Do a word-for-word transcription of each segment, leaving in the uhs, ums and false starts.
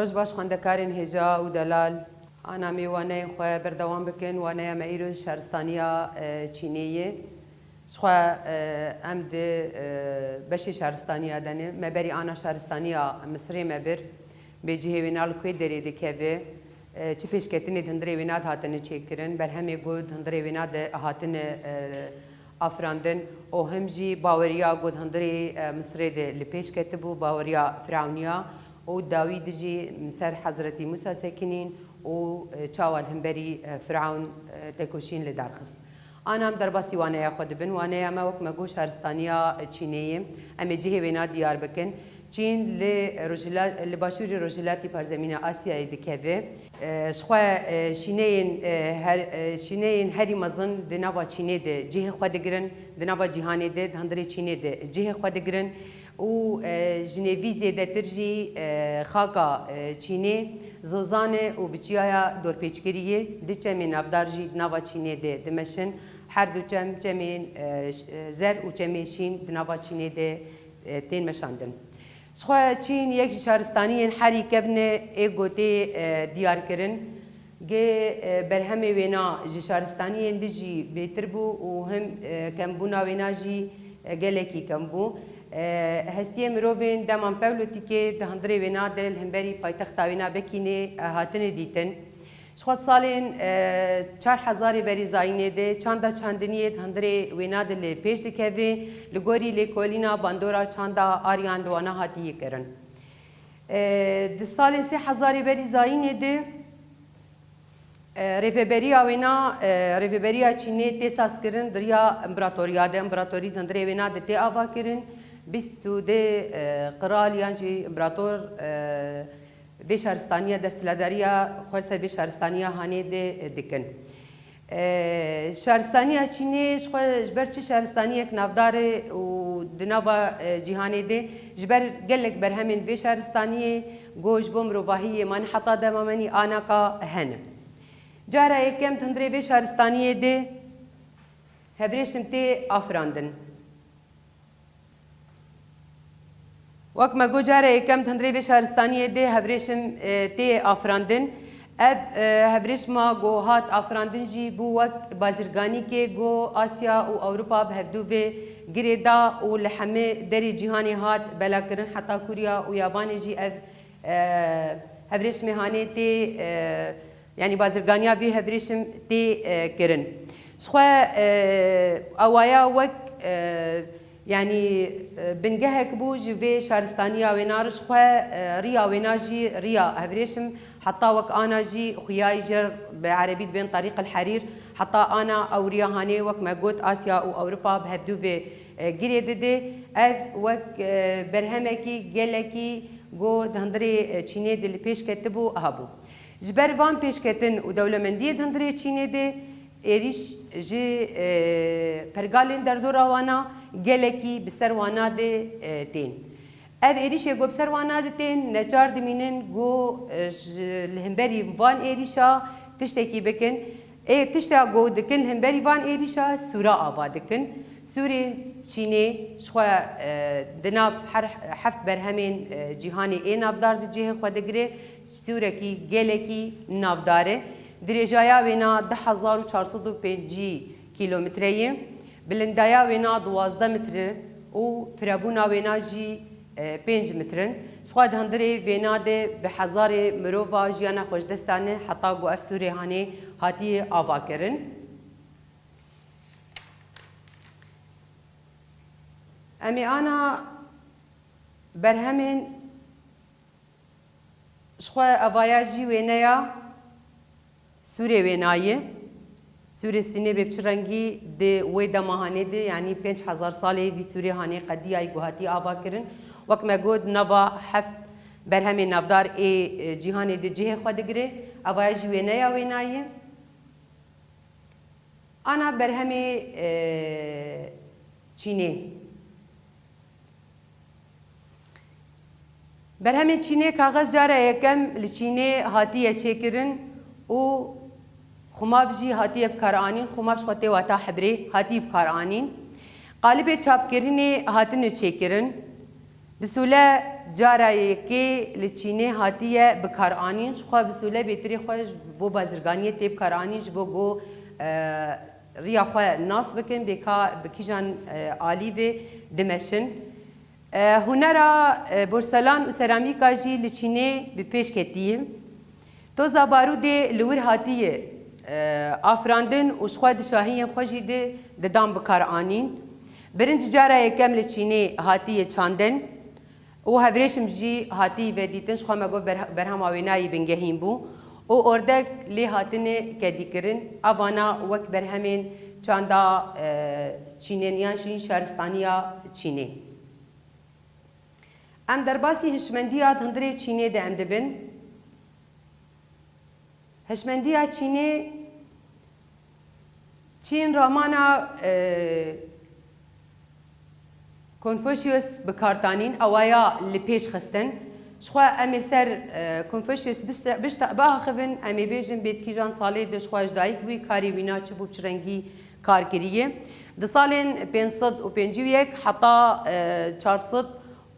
Roj baş xwendekarên hêja û delal. Ana em ê waneyên xwe berdewam bikin. Waneya me îro şaristaniya, e, Çînê ye. Ji xwe, e, em di, e, beşê şaristaniya de ne. Me berî ana şaristaniya Misirê me bir. Bê cihê wêna li ku derê dikeve. E, çi pêşketinê di hundirê wêna de hatine çêkirin. Berhemê ku di hundirê wêna de hatine, e, afirandin û him jî baweriya ku di hundirê, e, Misirê de li pêş ketibû, baweriya Firawniya û dawî dijî ser Hezretî Mûsa sekinîn û, e, çawa li hemberî, e, Firawn, e, tekoşîn li dar xist. Ana em derbasî waneya xwe dibin. Waneya me wek me got şaristaniya Çînê ye. Em ê cihê wêna diyar bikin. Çîn li Rojhila-, li başûrê Rojhilatî Parzemîna Asyayê dikeve. E, ji xwe, e, şîneyên, e, her, e, şîneyên herî mezin di nava Çînê de cihê xwe digirin, di nava cîhanê de, di hundirê Çînê de cihê xwe digirin û, e, ji nêvî zêdetir jî, e, xaka, e, Çînê zozan e û bi çiyaya dorpêçkirî ye. Du çemên navdar jî di nava Çînê de dimeşin. Her du çem, çemên, e, ş-, e, zer û çemên şîn di nava Çînê de, e, tên meşandin. Ji xwe Çîn yek ji şaristaniyên herî kevn e ê gotê, e, diyar kirin. Gê, e, berhemê wêna ji şaristaniyên din jî bêtir bû û him, e, kembûna wêna jî, e, gelekî kem bû. E, hestiyê mirovên dema em pewlotîkê di hundirê wêna de li hemberî paytexta wêna Bekînê, e, hatine dîtin. Ji xwe di salên, e, çar hezarê berî zayînê de çanda çandiniyê di hundirê wêna de li pêş dikeve, li gorî lêkolîna bandora çanda Aryan li wana hatiye kirin. E, di salên sê hezarê berî zayînê de, e, rêveberiya wêna, e, rêveberiya Çînê tê sazkirin di riya împaratoriya de, împaratorî di hundirê wêna de tê avakirin. Bîst û dê, e, qral yan jî împarator, e, vê şaristaniya, desthilatdariya xwe ser vê şaristaniya hanê de, e, dikin. E, şaristaniya Çînê ji xwe ji ber çi şaristaniyek navdar e û di nava, e, cîhanê de ji ber gelek berhemên vê şaristaniyê ku ji bo mirovahiyê mane heta dema me nî anaka hene. Cara yekem di hundirê vê şaristaniyê de hevrêşim tê afirandin. Wek me got, cara yekem di hundirê vê şaristaniyê de hevrêşim, e, tê afirandin. Ev, e, hevrêşma ku hat afirandin jî bû wek bazirganîkê ku Asya û Ewropa bi hevdû vê girê da û li hemê derê cîhanê hat belakirin, heta Kûriya û Yabanê jî ev, e, hevrêşmê hanê tê, e, Yanî bazirganiya vê hevrêşim tê, e, kirin. Ji xwe, e, ewaya wek, e, yanî, e, bingehek bû ji vê şaristaniya wêna re, ji xwe, e, riya wêna jî riya hevrêşim, heta wek ana jî xuyayî jê re bi erebî dibên Tarîq el Herîr, heta ana ew riya hanê wek me got Asya û Ewropa bi hevdû vê, e, girê dide. Ev wek, e, berhemekî gelekî ku di hundirê, e, Çînê de li pêş ketibû hebû. Ji ber van pêşketin û dewlemendiyê di hundirê Çînê de êrîş ji, e, pergalên derdora wana gelekî bi ser wana de, e, tên. Ev êrîşê ku bi ser wana de tên neçar dimînin ku, e, ji, li hemberî van êrîşa tiştekî bikin. Ê tişta ku dikin li hemberî van êrîşa sûra ava dikin. Sûrê Çînê ji xwe, e, di nav her heft berhemên, e, cîhanê ê navdar di cihê xwe digire. Sûrekî gelekî navdar e. Dirêjaya wêna du hezar û çar sed û pêncî kîlometre ye. Bilindaya wêna duwazdeh metre û firebûna wêna jî, e, pênc metre in. Ji xwe di hundirê wêna de bi hezarê mirova jiyana xwe ji dest dane heta ku ev sûrê hanê hatiye avakirin. Em ê ana berhemên Ji xwe evaya jî wêneya sûrê wênayê. Sûrê Sînê bê bi çi rengî di wê dema hanê de, yanî pênc hezar salê vî sûrê hanê qediyayî ku hatî ava kirin. Wek me got, nava heft berhemên navdar ê, e, cîhanê di cihê xwe digire. Evaya jî wêneya wênayê. Ana berhemê, e, Çînê. Berhemê Çînê, kaxez cara yekem li Çînê hatiye çêkirin û xumav jî hatiye bikaranîn. Xumav ji xwe tê wata hibrê, hatiye bikaranîn. Qalibê çapkirinê hatine çêkirin. Bisûle cara yekê li Çînê hatiye bikaranîn, jixwe bisûle bêtirê xwe ji bo bazirganiyê tê bikaranîn, ji bo ku, e, riya xwe nas bikin, bê ka bi kîjan, e, alî vê dimeşin. E, hunera, e, porselan û seramîka jî li Çînê bi pêş ketiye. Toza barûdê li wir hatiye, e, afirandin û jixwe di şahiyên xwe jî de didan bikaranîn. Birinc cara yekem li Çînê hatiye çandin û hevrêşim jî hatî vedîtin, jixwe me got berh-, berhema wênayî bingehîn bû û ordek lê hatine kedîkirin. Evana wek berhemên çanda, e, Çînên yan jî şaristaniya Çînê. Em derbasî hişmendiya di hundirê Çînê de em dibin. Hişmendiya Çînê, Çîn ramana, e, Confucius bi kar tanîn, ewaya li pêş xistin. Jixwe em ê ser, e, Confucius biste-, bişte-, biaxivin, em ê bêjin bê di kîjan salê de jixwe ji dayik bûyî, karê wîna çi bû, bi çi rengî kar kiriye. Di salên pênc sed û pêncî û yek heta, e, çar sed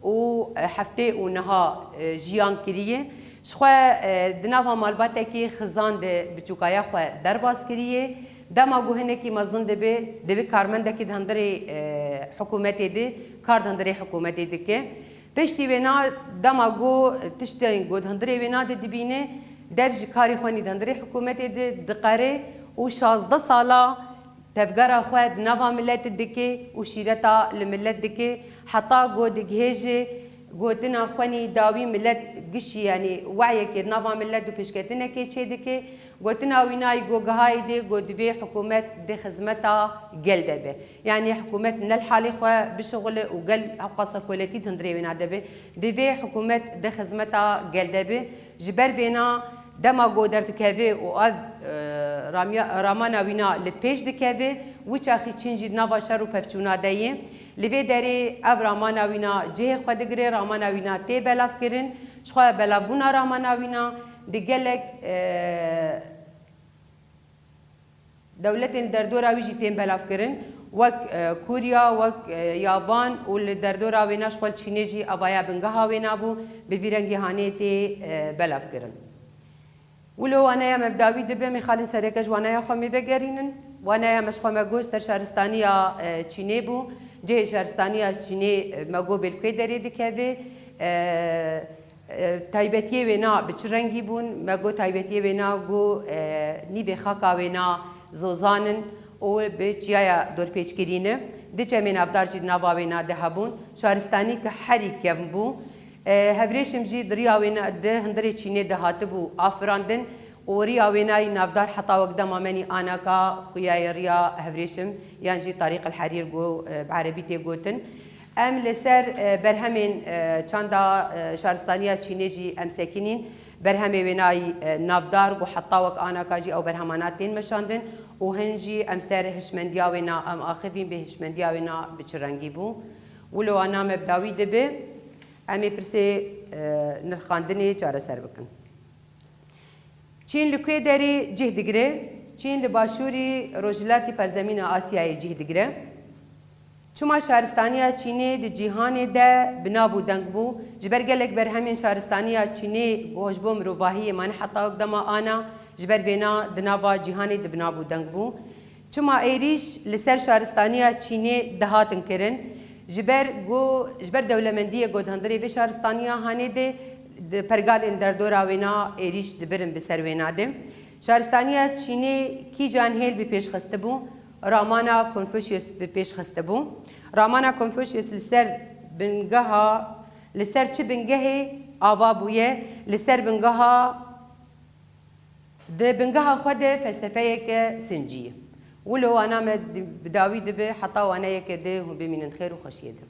û heftê û niha, e, jiyan kiriye. Jixwe, e, di nava malbatekî xizan de biçûkaya xwe derbas kiriye. Dema ku hinekî mezin dibe, divê karmendekî di hundirê, e, hikûmetê de kar di hundirê hikûmetê dike. Piştî wêna dema ku tiştên ku di hundirê wêna de dibîne, dev ji karê xwe nî di hundirê hikûmetê de diqere û şazdeh sala tevgera xwe di nava milet dike û şîreta li milet dike, heta ku digihêje gotina xwe nî dawî milet gişî, yanî weyekê di nava milet û pêşketinekê çêdike. Gotina wî nayî ku gihayî dê ku divê hikûmet di xizmeta gel de be. Yanî hikûmet ne li halê xwe bişixule û gel hewqasa koletî di hundirê wêna de be. Divê hikûmet di xizmeta gel de be. Ji ber vêna dema ku derdikeve û ev, e, ramya-, ramana wîna li pêş dikeve, wî çaxî Çîn jî di nava şer û pevçûna de ye. Li vê derê ev ramana wîna cihê xwe digire, ramana wîna tê belavkirin. Jixwe belavbûna ramana wîna di gelek, e, dewletên li derdora wî jî tên belavkirin. Wek, e, Kûrya, wek, e, Yavan û li derdora wêna jixwe li Çînê jî evaya bingeha wêna bû, bi vî rengî hanê tê, e, belavkirin. Wilo waneya me bi dawî dibe, em ê xalên sereke ji waneya xwe mê vegerînin. Waneya me ji xwe me got ser şaristaniya, e, Çînê bû. Cihê şaristaniya Çînê, e, me got bê li kê derê dikeve. E, e, taybetiyê wêna bi çi rengî bûn? Me got taybetiyê wêna got, e, nîvê xaka wêna zozan in û bi çiyaya dorpêçkirî ne. Du çemê navdar jî di nava wêna de hebûn. Şaristanî ki herî kevn bû. E, hevrêşim jî di riya wêna, di hundirê Çînê de hatibû afirandin û riya wênayî navdar heta wek dema me nî anaka xuya ye riya hevrêşim yan jî Tarîq el Herîr got, e, bi erebî tê gotin. Em li ser, e, berhemên, e, çanda, e, şaristaniya Çînê jî em sekinîn. Berhemê wênayî, e, navdar ku heta wek anaka jî ew berhemana tên meşandin û hin jî em ser hişmendiya wêna em axivîn bê hişmendiya wêna bi çi rengî bû. Wilo wana me bi dawî dibe. Em ê pirsê, e, nirxandinê çareser bikin. Çîn li ku derê cih digire? Çîn li başûrî rojhilatî perzemîna Asyayê cih digire. Çima şaristaniya Çînê di cîhanê de bi nav û deng bû? Ji ber gelek berhemên şaristaniya Çînê ku ji bo mirovahiyê mane heta wek dema ana, ji ber vêna di nava cîhanê de bi nav û deng bû. Çima êrîş li ser şaristaniya Çînê dihatin kirin? Ji ber ku, ji ber dewlemendiyê ku di hundirê vê şaristaniya hanê de, di pergalên derdora wêna êrîş dibirin bi ser wêna de. Şaristaniya Çînê kîjan hêl bi pêş xistibû? Ramana Confucius bi pêş xistibû. Ramana Confucius li ser bingeha, li ser çi bingehê ava bûye? Li ser bingeha Di bingeha xwe de felsefeyeke sincî ye. Wilo wana me di-, bi dawî dibe, heta waneyeke di hûn bimînin xêr û xweşiyê de.